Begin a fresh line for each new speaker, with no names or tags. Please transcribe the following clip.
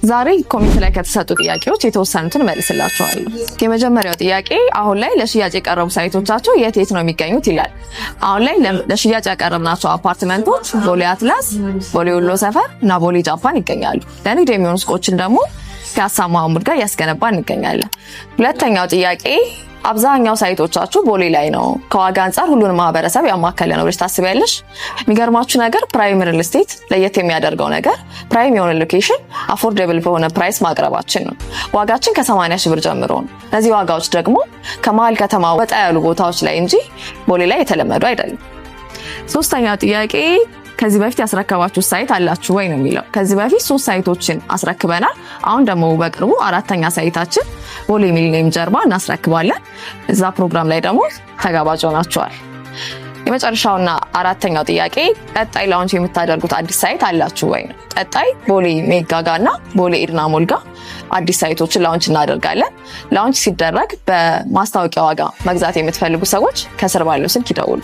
ዛሬ comment ላይ ከተሰጡ ጥያቄዎች የተወሰኑትን መልስላችኋለሁ። የመጀመሪያው ጥያቄ አሁን ላይ ለሽያጭ የቀረቡ site ኦቻችሁ የት የት ነው የሚገኙት ይላል። አሁን ላይ ለሽያጭ ያቀረብናቸው አፓርትመንቶች ቦሌ አትላስ፣ ቦሌ ወሎ ሰፈር እና ቦሌ ጃፓን ይገኛሉ። ለንግድ የሚሆኑ ሱቆችን ደግሞ ፒያሳ መሐሙድ ጋር እያስገነባ እንገኛለን። ሁለተኛው ጥያቄ አብዛኛው site ኦቻችሁ ቦሌ ላይ ነው፣ ከዋጋ አንጻር ሁሉንም ማህበረሰብ ያማከለ ነው ብለሽ ታስቢያለሽ? የሚገርማችሁ ነገር ፕራይም ሪል ስቴት ለየት የሚያደርገው ነገር prime የሆነ location affordable በሆነ price ማቅረባችን ነው። ዋጋችን ከ80 ሺህ ብር ጀምሮ ነው። እነዚህ ዋጋዎች ደግሞ ከመሀል ከተማ ወጣ ያሉ ቦታዎች ላይ እንጂ ቦሌ ላይ የተለመዱ አይደለም። ሶስተኛው ጥያቄ ከዚህ በፊት ያስረከባችሁ site አላችሁ ወይ ነው የሚለው። ከዚህ በፊት ሶስት site ኦችን አስረክበናል። አሁን ደግሞ በቅርቡ አራተኛ site ኣችን ቦሌ ሚሊኒየም ጀርባ እናስረክባለን። እዛ ፕሮግራም ላይ ደግሞ ተጋባዥ ሆናችኋል። የመጨረሻውና አራተኛው ጥያቄ ቀጣይ launch የምታደርጉት አዲስ site አላችሁ ወይ ነው። ቀጣይ ቦሌ ሜጋ ጋ እና ቦሌ ኤድና ሞል ጋ አዲስ site ኦችን launch እናደርጋለን። Launch ሲደረግ በማስታወቂያ ዋጋ መግዛት የምትፈልጉ ሰዎች ከስር ባለው ስልክ ይደውሉ።